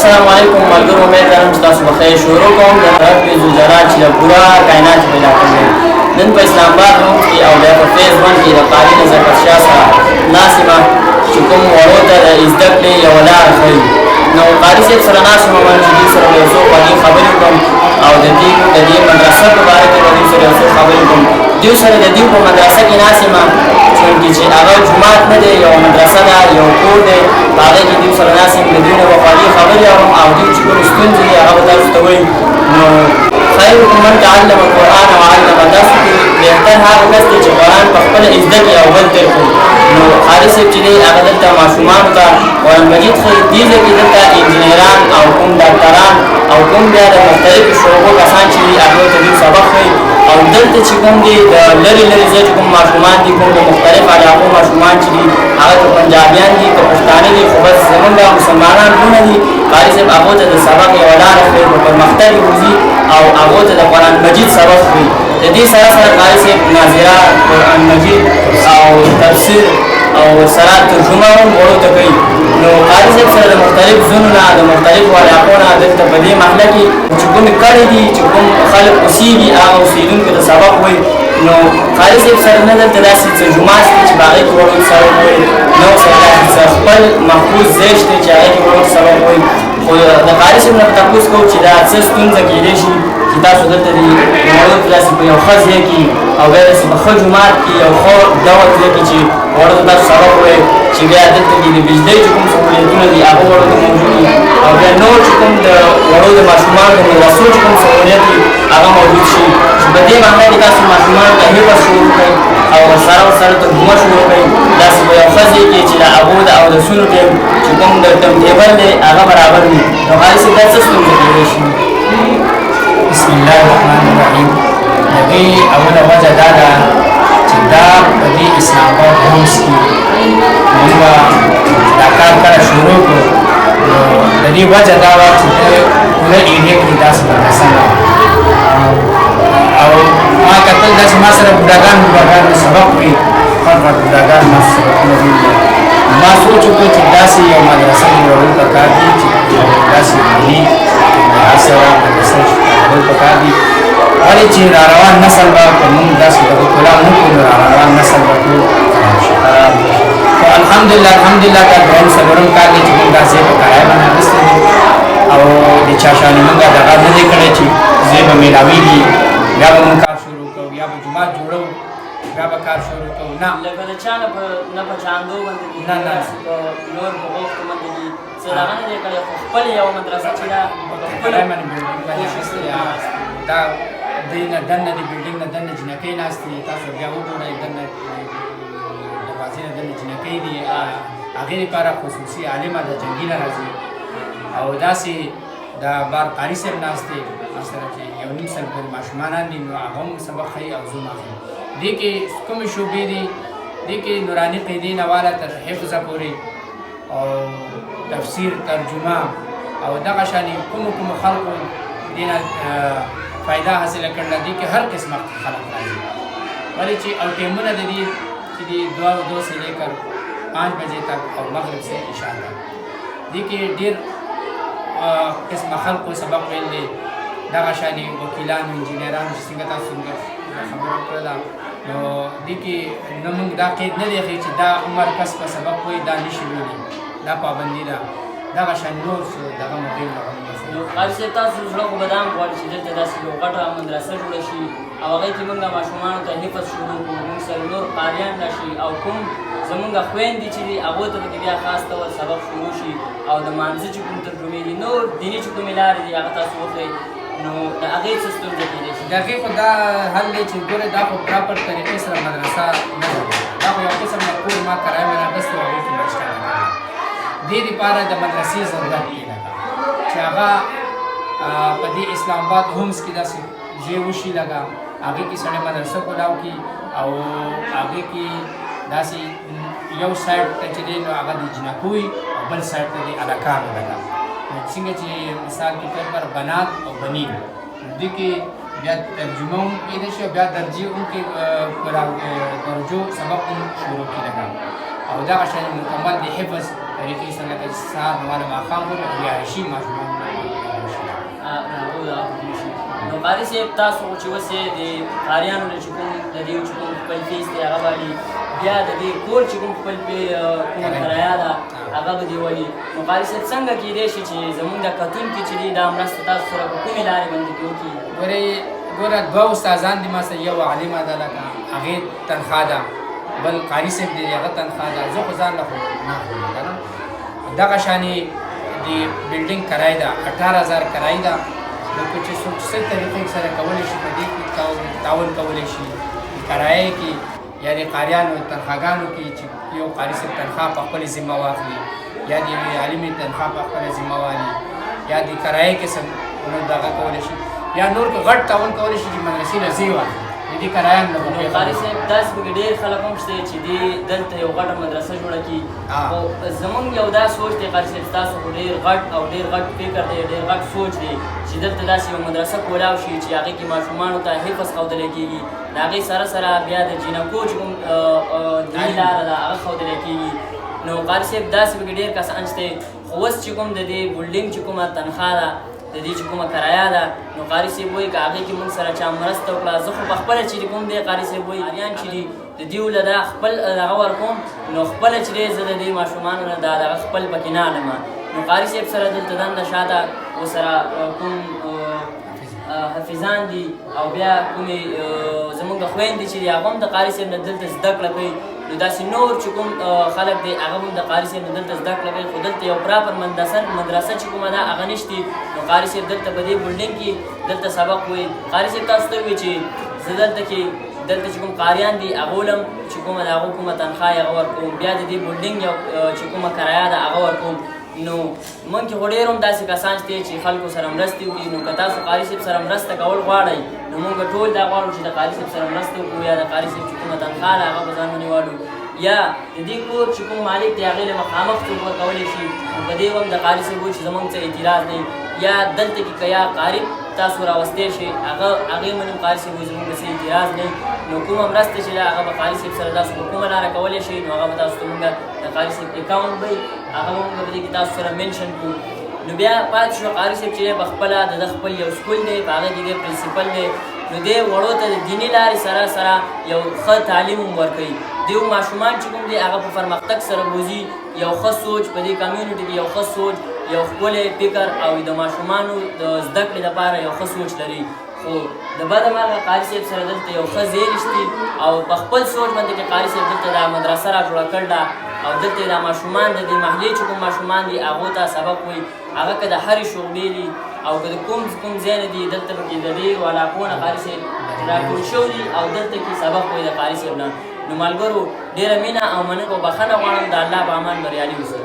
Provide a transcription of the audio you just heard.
السلام علیکم ملګرو، امید لرم چې تاسو بخیر. شروع کوم د رب ذوالجلال چې د پوره کائنات پیدا کړی. نن په اسلام آباد هومز کې او بیا په فیز 1 کې د قاري نزاکت شاه سره ناست یم چې کوم وړو ته د زده کړې یوه لار ښیي. نو قاري صاحب سره ناست یم، چې دوی سره به یو څو خوږې خبرې وکړم او د دې مدرسه په باره کې به دوی سره یو څو خبرې وکړم. دوی سره د دوی په مدرسه کې ناست یم، چونکې چې هغه جومات نه دی، یوه مدرسه ده، یو کور دی. په هغې کې دوی سره ناست یم، د دوی نه به خوږې خبرې اورم او دوی چې کومې ستونزې دي هغه به تاسو ته وایي. نو خیرکم من تعلم القرآن وعلم، تاسو کې بهتر هغه کس دی چې قرآن په خپله زده کړي او بل ته یې ښیي. نو قاري صاحب چې دی هغه دلته ماشومانو ته قرآن مجید ښیي. دې ځای کې دلته انجینران او کوم ډاکټران او کوم بیا د مختلفو شعبو کسان چې دي هغوی ته دوی سبق ښیي. او دلته چې کوم دي د لرې لرې ځای چې کوم ماشومان دي، کوم د مختلف علاقو ماشومان چې دي، هغه که پنجابیان دي که پښتانه دي، خو بس زمونږ مسلمانان وروڼه دي. قاري صاحب هغو ته د سبق یوه لاره ښیي، په پرمختګ یې وځي او هغو ته د قرآن مجید سبق ښیي. د دې سره سره قاري صاحب ناظره، قرآن مجید او تفسیر او سره ترجمه هم وړو ته کوي. نو قاري صاحب سره د مختلف ځونو نه، د مختلفو علاقو نه دلته په دې محله کې چې کومې کړې دي، چې کوم خلک اوسېږي، هغه اوسېدونکو ته سبق وایي. نو قاري صاحب سره نه دلته داسې څه جومات شته چې په هغې کې وړو ته سبق وایي، نه ورسره داسې څه خپل محفوظ ځای شته چې هغې کې وړو ته سبق وایي. خو د قاري صاحب نه به تپوس کوو چې دا څه ستونزه کېدی شي چې تاسو دلته د وړو ته داسې په یو ښه ځای کې او بیا داسې په ښه جومات کې یو ښه ډول ځای کې چې وړو ته تاسو سبق ووایئ، چې بیا دلته کې د بجلۍ چې کوم سهولیتونه دي هغه وړو ته موجود دي او بیا نور چې کوم د وړو د ماشومانو د مدرسو چې کوم سهولیت دي هغه موجود شي، چې په دې محله کې تاسو ماشومانو ته حفظ شروع کړئ او ورسره ترجمه شروع کړئ، داسې په یو ښه ځای کې چې د هغو د اودسونو ټایم چې کوم د ټایم ټیبل دی هغه برابر وي. نو قاري صاحب دا څه ستونزه کېدی شي؟ بسم الله الرحمن الرحیم. د دې اوله وجه دا ده چې دا په دې اسلام آباد هومز کې موږ دا کار کله شروع کړو، نو د دې وجه دا وه چې د پوره ایریا کې داسې مدرسه نه وه. او ما کتل داسې ما سره بوډاګان سبق وي، غټ غټ بوډاګان ما سره سبقونه ویلي. ما سوچ وکړ چې داسې یو مدرسه جوړول پکار دي چې داسې دیني لحاظ سره مدرسه جوړول پکار دي، ولې چې را روان نسل به که موږ داسې دغه کلام نه کړو نو را روان نسل به ټول خراب شي. خو الحمدلله دا دویم څلورم کال دی چې موږ دا ځای په کرایه باندې اخیستی دی او د چا شانې موږ دغه نه دی کړی چې ځای به میلاویږي بیا به موږ کار شروع کوو یا به جومات جوړوو بیا به کار شروع کوو. نه لکه د چا نه په چاندو باندې دي، نه نه داسې په نور په غوښتو باندې دي، څه دغه نه دی کړی، خو خپل یوه مدرسه چې ده په کرایه باندې بلډینګ باندې اخیستی دی. دا دی نه دننه دی بلډینګ نه دننه جینکۍ ناستې دي، تاسو بیا وګورئ دننه دروازې نه دننه جینکۍ دي. هغې لپاره خصوصي عالمه ده جنګي نه راځي. او داسې د بار قاري صاحب ناست دی ما سره چې یو نیم سل پورې ماشومانان دي، نو هغه هم سبق ښیي او زه هم اخلم. دې کې کومې شعبې دي؟ دې کې نوراني قیدې نه واله تر حفظه پورې او تفسیر ترجمه او دغه شانې کومو کومو خلکو دې نه فایده حاصله کړله. دې کې هر قسمه خلک راځي، ولې چې او ټیمونه د دې چې دي 2 سے لے کر 5 بجے تک او مغرب سے عشاء تک. دې کې ډېر قسمه خلکو سبق ویل دی. دغه شانې وکیلانو انجینرانو چې څنګه تاسو څنګه خبره وکړله، نو دې کې نه موږ دا قید نه دی ښیي چې دا عمر کس په سبق وایي دا نشي ویلي، دا پابندي ده. دغه شان نور څه دغه مو ډېر هغه موږ نو قاري صاحب تاسو زړه خو به دا هم غواړي چې دلته داسې یو غټه مدرسه جوړه شي او هغې کې موږ ماشومانو ته حفظ شروع کړو، موږ سره نور قاریان راشي او کوم زمونږ خویندې چې دي هغو ته پکې بیا خاص طور سبق شروع شي او د مانځه چې کوم ترجمې دي، نور دیني چې کومې لارې دي هغه تاسو وښیئ. نو د هغې څه ستونزه کېدی شي؟ د هغې خو دا حل دی چې ګوره دا خو پراپر طریقې سره مدرسه نه ده، دا خو یو قسم نه کور ما کرایه باندې اخیستې وه، هغې کې ما اشتغال کړی. دې دپاره د مدرسې ضرورت دی لکه چې هغه په دې اسلام آباد هومز کې داسې ځای وشي لکه هغې کې سړی مدرسه کولاو کړي او هغې کې داسې یو سایډ ته چې دی نو هغه د جینکو وي او بل سایډ ته د هلکانو لکه څنګه چې مثال کې طور پر بنات او بنین، دې کې بیا ترجمه هم کېدای شي او بیا درجې هم کې درجو سبق هم شروع کړي لکه او دغه شان مکمل د حفظ طریقې سره لکه سهار نه واله ماښام پورې رهایشي ماشومان نو قاري صاحب تاسو خو چې اوس یې د قاریانو له چې کوم د دې چې کوم خپل فیس دی هغه باندې بیا د دې کور چې کوم خپل کومه کرایه ده هغه به دې ولي. نو قاري صاحب څنګه کېدای شي چې زمونږ د کتونکي چې دي دا مرسته تاسو سره په کومې لارې باندې کې وکړي؟ ګوره دوه استادان دي ما سره، یو عالمه ده لکه هغې تنخوا ده، بل قاري صاحب دی هغه تنخوا ده، زه خو ځان له خو نه خورم که نه. دغه شانې د بلډینګ کرایه ده 18,000 کرایه ده. نو که چې څوک څه طریقې سره کولی شي په دې کې تعاون کولی شي کرایه کې یا د قاریانو تنخواګانو کې چې یو قاري صاحب تنخوا په خپله ذمه واخلي یا د یوې عالمې تنخوا په خپله ذمه والي یا د کرایې کې څه نو دغه کولی شي یا نور که غټ تعاون کولی شي چې مدرسې له ځای واخلي د دې کرایه هم نه. قاري صاحب داسې پکې ډېر خلک هم شته چې دې دلته یو غټه مدرسه جوړه کړي، خو زمونږ یو دا سوچ دی قاري صاحب ستاسو خو ډېر غټ او ډېر غټ فکر دی، ډېر غټ سوچ دی چې دلته داسې یو مدرسه کولاو شي چې هغې کې ماشومانو ته حفظ ښودلی کېږي، د هغې سره سره بیا د جینکو چې کوم دیني لاره ده هغه ښودلی کېږي. نو قاري صاحب داسې پکې ډېر کسان شته، خو اوس چې کوم د دې بلډینګ چې کومه تنخوا ده د دې چې کومه کرایه ده نو قاري صاحب وایي که هغې کې مونږ سره چا مرسته وکړه، زه خو په خپله چې کوم دی قاري صاحب وایي قاریان چې دي د دیو له دا خپل دغه ورکوم نو خپله چې دی زه د دې ماشومانو نه دا دغه خپل پکې نه علم. نو قاري صاحب سره دلته دنده شاته ورسره کوم حافظان دي او بیا کومې زمونږ خویندې چې دي هغه هم د قاري صاحب نه دلته زده کړه کوي. نو داسې نور چې کوم خلک دی هغه هم د قاري صاحب نه دلته زده کړه کوي، خو دلته یو پراپر مدرسه چې کومه ده هغه نشتي. نو قاري صاحب دلته په دې بلډینګ کې دلته سبق وایي. قاري صاحب تاسو ته ووایي چې زه دلته کې دلته چې کوم قاریان دي هغه ولم چې کومه د هغو کومه تنخوا یې هغه ورکوم، بیا د دې بلډینګ یو چې کومه کرایه ده هغه ورکوم. نو مونږ کې خو ډېر هم داسې کسان شته چې خلکو سره مرستې وکړي. نو که تاسو قاري صاحب سره مرسته کول غواړئ نو مونږ ټول دا غواړو چې د قاري صاحب سره مرسته وکړو، یا د قاري صاحب چې کومه تنخوا ده هغه په ځان باندې والو، یا د دې کور چې کوم مالک دی هغې له مخامخ څوک ورکولی شي. نو په دې هم د قاري صاحب وایي چې زمونږ څه اعتراض دی، یا دلته کې که یا قاري تاسو راوستی شئ هغه هغې باندې هم قاري صاحب وایي زمونږ څه اعتراض دی. نو کومه مرسته چې ده هغه به قاري صاحب سره تاسو په کومه لاره کولی شئ نو هغه به تاسو ته مونږ د قاري صاحب اکاونټ به هغه به مونږ په دې کې تاسو سره منشن کړو. نو بیا پاتې شو قاري صاحب چې په خپله د ده خپل یو سکول دی، په هغه کې دی پرنسپل دی. نو دی وړو ته د دیني لارې سره سره یو ښه تعلیم هم ورکوي. دیو ماشومان چې کوم دی هغه په پرمختګ سره بوځي، یو ښه سوچ په دې کمیونټي کې، یو ښه سوچ، یو ښکلی فکر او د ماشومانو د زده کړې لپاره یو ښه سوچ لري. خو د بده مرغه قاري صاحب سره دلته یو ښه زیری شتي او په خپل سوچ باندې کې قاري صاحب دلته دا مدرسه را جوړه کړله او دلته دا ماشومان د دې محلې چې کوم ماشومان دي هغو ته سبق وایي، هغه که د هرې شعبې دي او که د کوم کوم ځای نه دي دلته پکې د ډېرو علاقو نه قاري صاحب راټول شوي دي او دلته کې سبق وایي د قاري صاحب نه. نو ملګرو ډېره مینه او مننه او بخښنه غواړم، د الله په امان بریالي اوسئ.